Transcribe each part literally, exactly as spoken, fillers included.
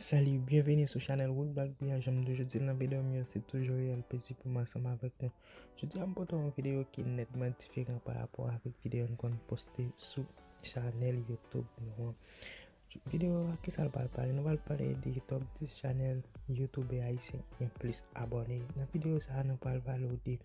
Salut, byenveni sou chanèl Wood Black Bia. Jan m toujou di l nan videyo m yo, se toujou reyèl plezi pou m ansanm avèk nou. Jodi a m pote yon videyo ki nètman diferan pa rapò avèk videyo n konn poste sou chanèl YouTube nou an. Videyo a, kisa l pral pale? Nou pral pale de top dis chanèl youtubè ayisyen ki gen plis abòne. Nan videyo sa a, nou pral pale w de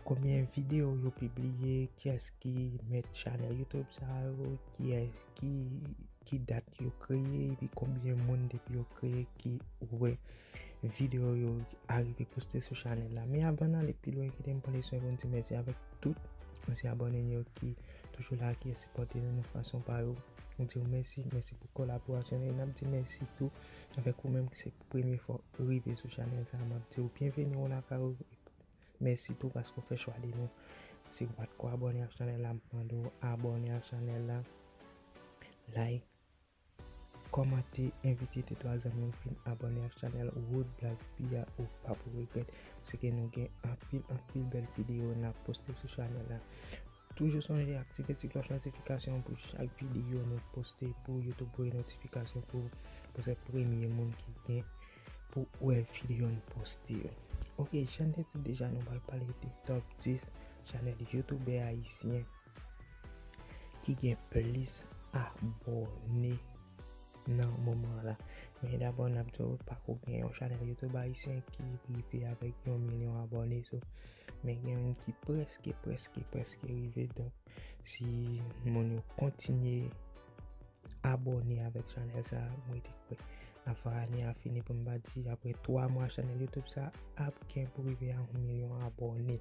konbyen videyo yo pibliye, kiyès ki mèt chanèl YouTube sa yo, kiyès ki, ki dat yo kreye, epi konbyen moun depi yo kreye ki wè videyo yo arive poste sou chanèl la. Men avan n ale pi lwen, kite m pran ti swen pou n di mèsi avèk tout ansyen abòne n yo ki toujou la, ki sipòte nou nan fason pa yo. Nou di w mèsi, mèsi pou kolaborasyon nou. E n ap di mèsi tou avèk ou menm ki se premye fwa w rive sou chanèl sa a. M ap di w byenveni, ou lakay ou. Mèsi tou paske w fè chwa de nou. Si w pa t ko abòne ak chanèl la, m mande w abòne ak chanèl la. Like, kòmante, envite de twa zanmi w vin abòne ak chanèl Wood Black Bia, ou p ap regrèt. Paske nou gen anpil, anpil bèl videyo n ap poste sou chanèl la. Toujou sonje aktive ti klòch notifikasyon pou chak videyo nou poste, pou YouTube voye notifikasyon pou, pou se premye moun ki gen pou wè videyo n poste yo. Ok, jan n te di deja, nou pral pale de top dis chanèl youtubè ayisyen ki gen plis abòne nan moman la. Men dabò, n ap di w, pako gen yon chanèl YouTube ayisyen ki rive avèk yon milyon abòne. So, men gen youn ki prèske, prèske, prèske rive. Donk, si moun yo kontinye abòne avèk chanèl sa a, mwen te kwè avan ane a fini, pou m pa di apre twa mwa, chanèl YouTube sa a ap gen pou rive a yon milyon abòne.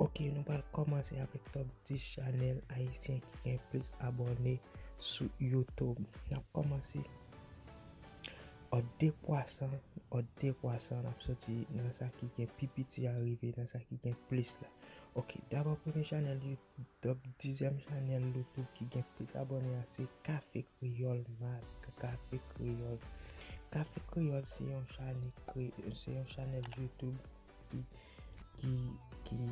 Ok, nou pral kòmanse avèk top dis chanèl ayisyen ki gen plis abòne sou YouTube. N ap kòmanse òd dekwasan, òd dekwasan, n ap soti nan sa ki gen pi piti a rive nan sa ki gen plis la. Ok, dabò premye chanèl YouTube, top dizyèm chanèl YouTube ki gen plis abòne a se Kafe Kreyòl Mag, Kafe Kreyòl. Kafe Kreyòl se yon chanèl kre-, se yon chanèl YouTube ki, ki, ki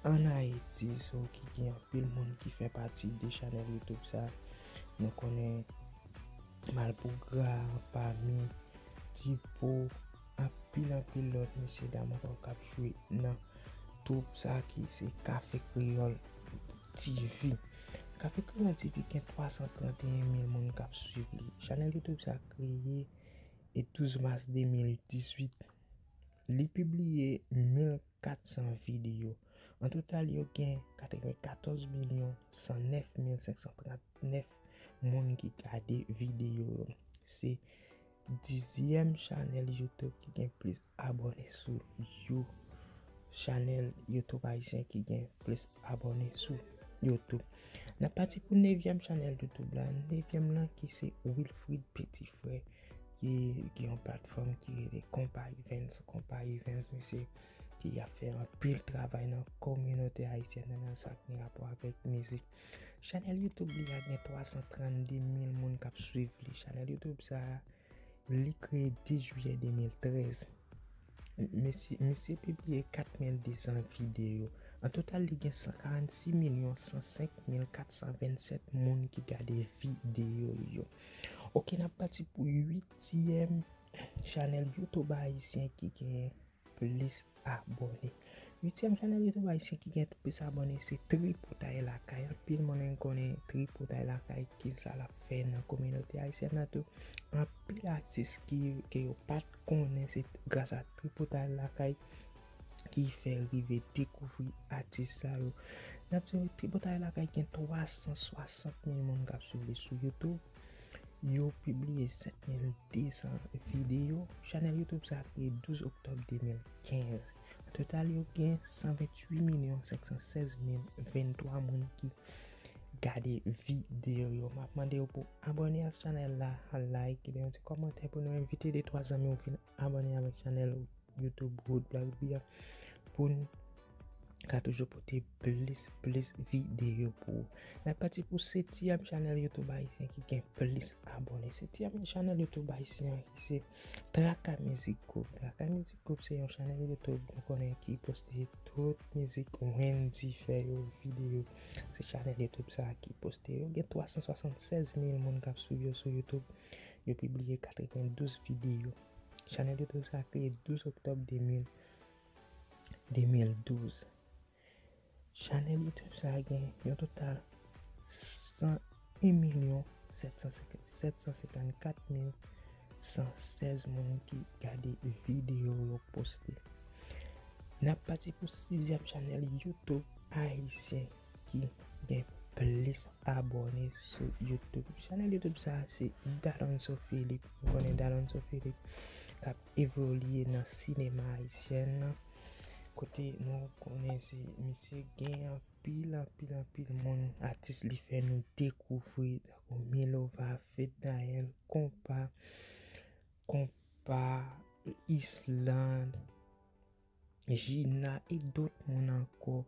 ann Ayiti, so ki gen anpil moun ki fè pati de chanèl YouTube sa. Nou konnen Malpougra, Pami, Tipo, anpil, anpil lòt mesye dam ankò k ap jwe nan twoup sa ki se Kafe Kreyòl TV. Kafe Kreyòl TV gen twa san trannteyen mil moun k ap swiv li. Chanèl YouTube sa kreye e douz mas de mil dizuit. Li pibliye mil kat san videyo. An total, yo gen katrevenkatòz milyon san nèf mil senk san trannèf moun ki gade videyo yo. Se dizyèm chanèl YouTube ki gen plis abòne sou you-, chanèl YouTube ayisyen ki gen plis abòne sou YouTube. N ap pati pou nevyèm chanèl YouTube la. Nevyèm lan ki se Wilfrid Petit Frè, ki gen yon platfòm ki rele Konpa Events. Konpa Events, misye ki ap fè anpil travay nan kominote ayisyèn nan, nan sa ki gen rapò avèk mizik. Chanèl YouTube li a gen twa san trannde mil moun k ap swiv li. Chanèl YouTube sa a, li kreye de jiyè de mil trèz. Misye, misye pibliye kat mil de san videyo. An total, li gen san karannsis milyon san senk mil kat san vennsèt moun ki gade videyo yo. Ok, n ap pati pou uityèm chanèl YouTube ayisyen ki gen plis abòne. Uityèm chanèl YouTube ayisyen ki gen plis abòne se Tripotay Lakay. Anpil moun konnen Tripotay Lakay, kisa l ap fè nan kominote ayisyèn nan tou. Anpil atis ki, ke yo pa t konnen, se gras a Tripotay Lakay ki fè rive dekouvri atis sa yo. N ap di w, Tripotay Lakay gen twa san swasant mil moun k ap swiv li sou YouTube. Yo pibliye sèt mil de san videyo. Chanèl YouTube sa a kreye douz oktòb de mil kenz. An total, yo gen san venntuit milyon senk san sèz mil venntwa moun ki gade videyo yo. M ap mande w pou abòne ak chanèl la, like, kite yon ti kòmantè pou nou, envite de twa zanmi w vin abòne avèk chanèl YouTube Wood Black Bia pou n ka toujou pote plis, plis videyo pou ou. N ap pati pou setyèm chanèl YouTube ayisyen ki gen plis abòne. Setyèm chanèl YouTube ayisyen an ki se Traka Music Group. Traka Music Group se yon chanèl YouTube nou konnen ki poste tout mizik Wendy fè yo videyo. Se chanèl YouTube sa a ki poste yo. Gen twa san swasanntsèz mil moun k ap swiv yo sou YouTube. yo pibliye katrevendouz videyo. Chanèl YouTube sa kreye douz oktòb de mil, de mil douz. Chanèl YouTube sa gen yon total san en milyon sèt san senkannkat mil san sèz moun ki gade videyo yo poste. N ap pati pou sizyèm chanèl YouTube ayisyen ki gen plis abòne sou YouTube. Chanèl YouTube sa se Dalonso Philippe. Nou konnen Dalonso Philippe k ap evolye nan sinema ayisyen nan. Kote nou konnen se misye gen anpil, anpil, anpil moun, atis li fè nou dekouvri, tankou Milova, Fednaelle, Konpa, Konpa, Island, Jina e dòt moun ankò.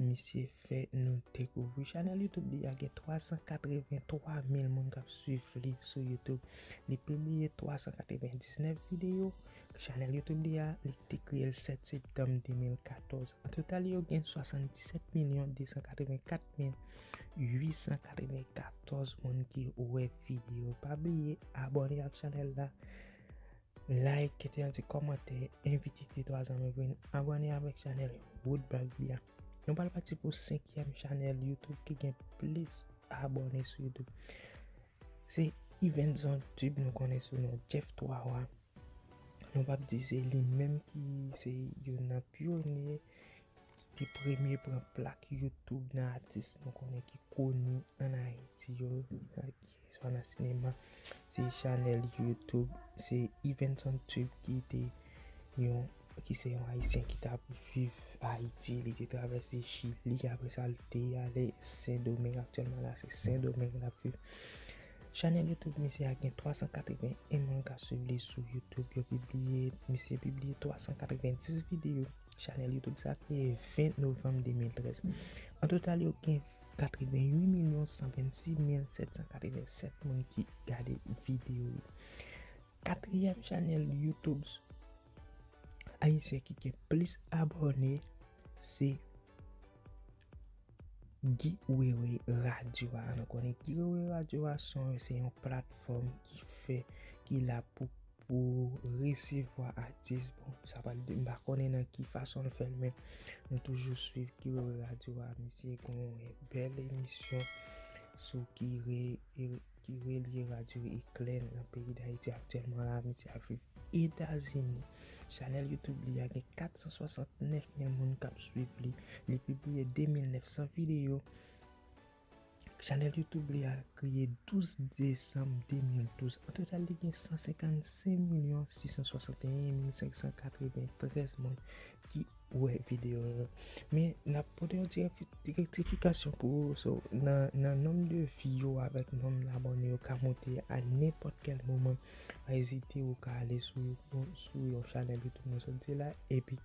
Misye fè nou dekouvri. Chanèl YouTube li a gen twa san katreven twa mil moun k ap swiv li sou YouTube. Li pibliye twa san katrevendiznèf videyo. Chanèl YouTube li a, li te kreye l sèt septanm de mil katòz. An total, yo gen swasanndisèt milyon de san katrevenkat mil uit san katrevenkatòz moun ki wè videyo. Pa bliye abòne ak chanèl la. Like, kite yon ti kòmantè, envite de twa zanmi vin abòne avèk chanèl Woodberg li a. Nou pral pati pou senkyèm chanèl YouTube ki gen plis abòne sou YouTube. Se Evens on Tube, nou konnen sou non Jeff Twawa. Nou p ap di se li menm ki se youn nan pyonye ki te premye pran plak YouTube nan atis nou konnen ki koni ann Ayiti yo, ki swa nan sinema. Se chanèl YouTube, se Evens on Tube ki te yon, ki se yon Ayisyen ki t ap viv Ayiti, li te travèse Chili, apre sa l te ale Sendomeng, aktyèlman la se Sendomeng l ap viv. Chanèl YouTube misye a gen twa san katreven en moun k ap swiv li sou YouTube. Yo pibliye, misye pibliye twa san katrevendiz videyo. Chanèl YouTube sa kreye ven novanm de mil trèz. An total, yo gen katreven uit milyon san vennsis mil sèt san katrevensèt moun ki gade videyo yo. Katriyèm chanèl YouTube ayisyen ki gen plis abòne se Guy Wewe Radio a. Nou konnen Guy Wewe Radio a se yon, se yon platfòm ki fè, ki la pou, pou resevwa atis. Bon, sa pa, m pa konnen nan ki fason l fè l, men nou toujou swiv Guy Wewe Radio a. Misye gen yon bèl emisyon sou ki re, e, ki relye radyo Eklè nan peyi Dayiti aktyèlman la, misye ap viv Etazini. Chanèl YouTube li a gen kat san swasannnèf mil moun k ap swiv li. Li pibliye de mil nèf san videyo. Chanèl YouTube li a kreye douz desanm de mil douz. An total, li gen san senkannsenk milyon sis san swasanteyen mil senk san katreventrèz moun ki wè videyo yo. Men, n ap pote yon ti refi-, ti rektifikasyon pou ou. So, nan, nan nonb de vi yo avèk nonb abòne yo ka monte a nenpòt kèl moman. Pa ezite, ou ka ale sou, sou yon chanèl YouTube nou sot di la, epi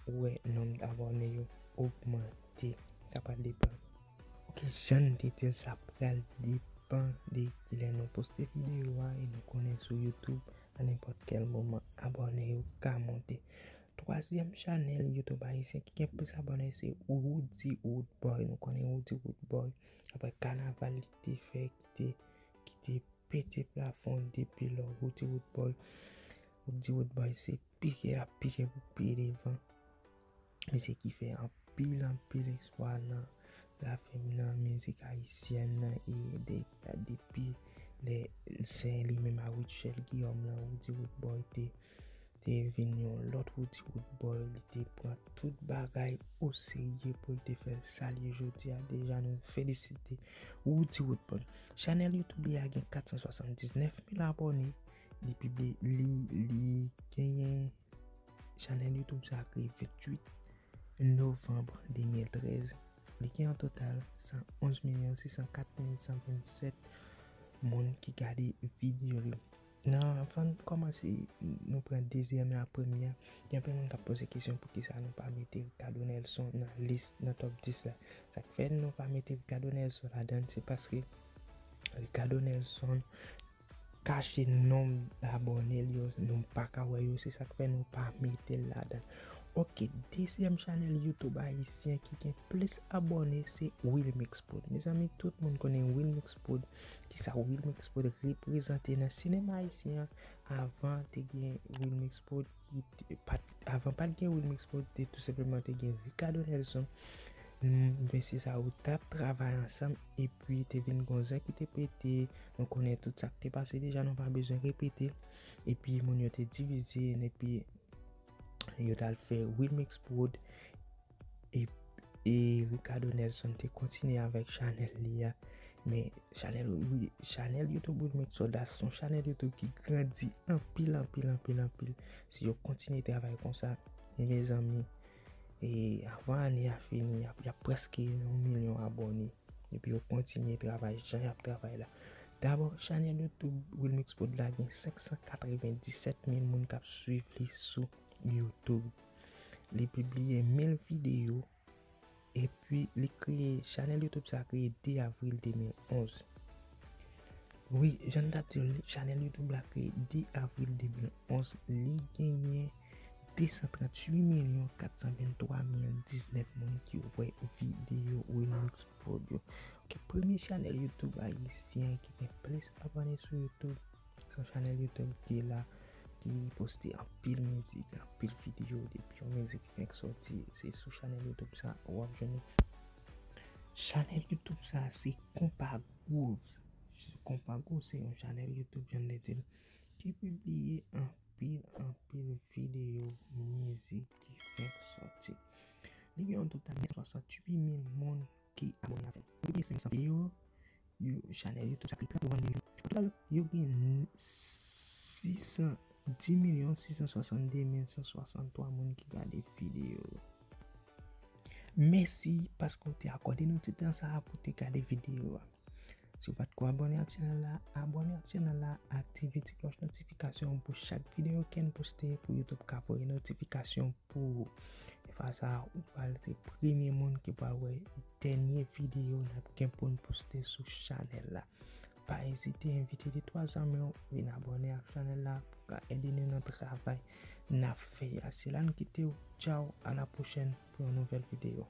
ou wè nonb abòne yo ogmante. Sa pral depann. Ok, jan n te di l, sa pral depann de kilè nou poste videyo a, e nou konnen sou YouTube, a nenpòt kèl moman, abòne yo ka monte. Twazyèm chanèl YouTube ayisyen ki gen plis abòne se Roody Roodboy. Nou konnen Roody Roodboy. Apre kanaval li te fè, ki te, ki te pete plafon depi lò. Roody Roodboy, Roody Roodboy se pike l ap pike pou pye devan. Misye ki fè anpil, anpil eksplwa nan zafè nan mizik ayisyèn nan e de, depi lè se li menm a Rutshelle Guillaume lan, Roody Roodboy te, te vin yon lòt Roody Roodboy, li te pran tout bagay oserye pou l te fè l sa l ye jodi a. Deja nou felisite Roody Roodboy. Chanèl YouTube li a gen kat san swasanndiznèf mil abòne. Li pibli-, li, li genyen chanèl YouTube sa a kreye venntuit novanm de mil trèz. Li gen an total san onz milyon sis san kat mil san vennsèt moun ki gade videyo li. Nan, anvan n kòmanse, nou pran dezyèm la, premye a. Gen anpil moun k ap poze kesyon poukisa nou pa mete Ricardo Nelson nan lis, nan top dis la. Sa k fè nou pa mete Ricardo Nelson ladan l, se paske Ricardo Nelson kache nonb abòne l yo, nou pa ka wè yo, se sa k fè nou pa mete l ladan. Ok, dezyèm chanèl YouTube ayisyen ki gen plis abòne se Wilmix Prod. Mezanmi, tout moun konnen Wilmix Prod. Kisa Wilmix Prod reprezante nan sinema ayisyen an? Avan te gen Wilmix Prod, ki te- pa t- avan pa t gen Wilmix Prod, te tou senpleman te gen Ricardo Nelson. Mesye sa yo t ap travay ansanm, epi te vin gon zen ki te pete. Nou konnen tout sa k te pase deja, nou pa bezwen repete. Epi moun yo te divize, epi yo t al fè Wilmix Prod, e, e Ricardo Nelson te kontinye avèk chanèl li a. Men chanèl, wi, chanèl YouTube Wilmix Prod la se yon chanèl YouTube ki grandi anpil, anpil, anpil, anpil. Si yo kontinye travay konsa, mezanmi, e avan ane a fini, y ap, y ap prèske yon milyon abòne. Epi yo kontinye travay jan y ap travay la. Dabò, chanèl YouTube Wilmix Prod la gen senk san katrevenndisèt mil moun k ap swiv li sou YouTube. Li pibliye mil videyo, epi li kreye, chanèl YouTube sa kreye de avril de mil onz. Wi, jan n t ap di w, chanèl YouTube la kreye de avril de mil onz, li genyen de san tranntuit milyon kat san venntwa mil diznèf moun ki wè videyo Wilmix Prod yo. Ok, premye chanèl YouTube ayisyen ki gen plis abòne sou YouTube, se yon chanèl YouTube ki la, ki poste anpil mizik, anpil videyo, depi yon mizik fenk sòti, se sou chanèl YouTube sa w ap jwenn li. Chanèl YouTube sa se Konpa Grooves. Konpa Grooves se yon chanèl YouTube, jan n te di l, ki pibliye anpil, anpil videyo mizik ki fenk sòti. Li gen yon total de swasanntuit mil moun ki abòne avè l. Yo pibliye senk san videyo, yo, chanèl YouTube sa ki kreye katrevenndis milyon. Total, yo gen sis san dis milyon sis san swasanndde mil san swasanntwa moun ki gade videyo yo. Mèsi paske w te akòde nou ti tan sa a pou te gade videyo a. Si w pa t ko abòne ak chanèl la, abòne ak chanèl la, aktive ti klòch notifikasyon pou chak videyo ke n poste pou YouTube ka voye notifikasyon pou ou. E fwa sa a, ou pral se premye moun ki pral wè dènye videyo n ap gen pou n poste sou chanèl la. Pa ezite envite de twa zanmi w vin abòne ak chanèl la pou ka ede nou nan travay n ap fè a. Se la n kite w. Tchaw, a la pwochèn pou yon nouvèl videyo.